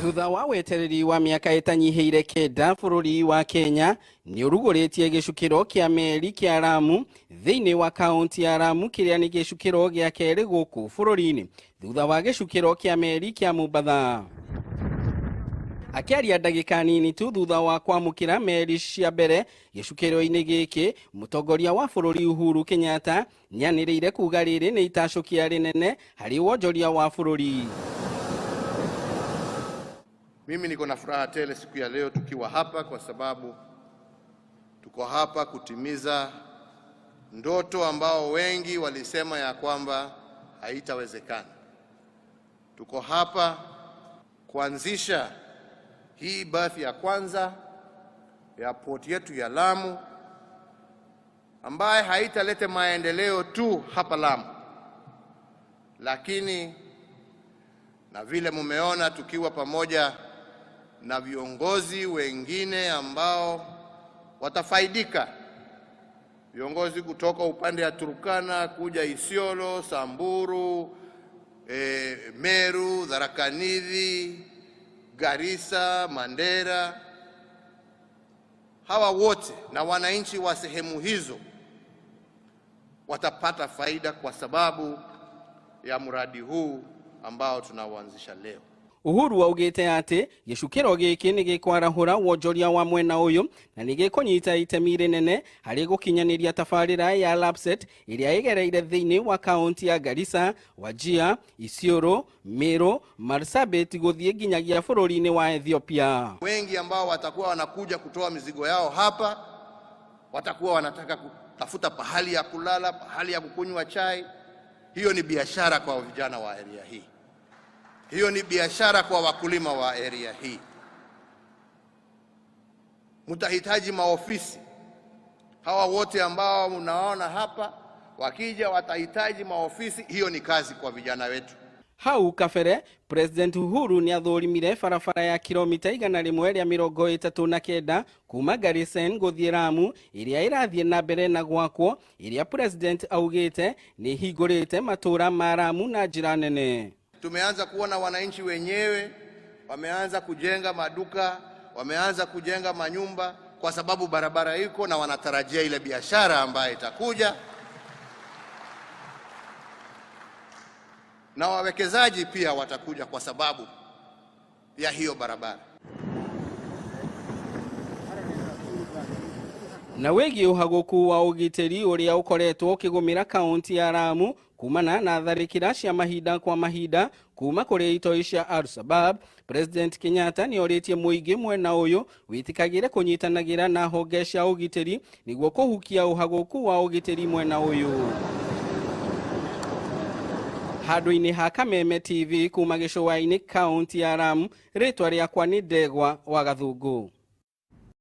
Thutha wa wetereri wa miaka ĩtanyihĩire 9, bũrũri wa Kenya nĩ ũrugũrĩtie gĩcukĩro kĩa meri kĩa Lamu thĩinĩ wa kaunti ya Lamu, kĩrĩa nĩ gĩcukĩro gĩa kerĩ gũkũ bũrũri-inĩ thutha wa gĩcukĩro kĩa meri kĩa Mombatha. Akĩaria ndagĩka nini tu thutha wa kwamũkĩra meri cia mbere gĩcukĩro-inĩ gĩkĩ, mũtongoria wa bũrũri Uhuru Kenyatta nĩanĩrĩire kuga rĩrĩ nĩ itacũkia rĩnene harĩ wonjoria wa bũrũri. Mimi niko na furaha tele siku ya leo tukiwa hapa, kwa sababu tuko hapa kutimiza ndoto ambao wengi walisema ya kwamba haitawezekana. Tuko hapa kuanzisha hii berth ya kwanza ya port yetu ya Lamu, ambaye haitaleta maendeleo tu hapa Lamu, lakini na vile mumeona tukiwa pamoja na viongozi wengine ambao watafaidika, viongozi kutoka upande wa Turkana kuja Isiolo, Samburu, Meru, Tharaka Nithi, Garissa, Mandera, hawa wote na wananchi wa sehemu hizo watapata faida kwa sababu ya mradi huu ambao tunauanzisha leo. Uhuru augĩte atĩ gĩcukĩro gĩkĩ nĩ gĩkwarahũra wonjoria wa mwena ũyũ na nĩ gĩkũnyita itemi rĩnene harĩ gũkinyanĩria tabarĩra ya LAPSSET ĩrĩa ĩgereire thĩinĩ wa kaunti ya Garissa, Wajir, Isiolo, Meru, Marsabit gũthiĩ nginyagia bũrũri-inĩ wa Ethiopia. Wengi ambao watakuwa wanakuja kutoa mizigo yao hapa watakuwa wanataka kutafuta pahali ya kulala, pahali ya kukunywa chai. Hiyo ni biashara kwa vijana wa area hii. Hiyo ni biashara kwa wakulima wa area hii. Mtahitaji maofisi. Hawa wote ambao mnaona hapa wakija watahitaji maofisi. Hiyo ni kazi kwa vijana wetu. Hau kabere President Uhuru nĩ athũrimire barabara ya kilomita 139 kuma Garisen gũthiĩ Lamu ĩrĩa ĩrathiĩ na mbere na gwakwo, ĩrĩa President augĩte nĩ hingũrĩte matũra ma Lamu na njĩra nene. Tumeanza kuona wananchi wenyewe wameanza kujenga maduka, wameanza kujenga manyumba kwa sababu barabara iko na wanatarajia ile biashara ambayo itakuja. Na wawekezaji pia watakuja kwa sababu ya hiyo barabara. Na wĩgiĩ ũhagũku wa ũgitĩri ũrĩa ũkoretwo ũkĩgũmĩra kaunti ya Lamu kumana na tharĩkĩra cia mahinda kwa mahinda kuma kũrĩ itoi cia Al-Shabaab, President Kenyatta nĩ orĩtie mũingĩ mwena ũyũ wĩtĩkagĩre kũnyitanagĩra na honge cia ũgitĩri nĩguo kũhukia ũhagũku wa ũgitĩri mwena ũyũ. Handũ-inĩ ha Kameme TV kuma gĩcũa-inĩ kaunti ya Lamu, rĩtwa rĩakwa nĩ Ndegwa wa Gathungu.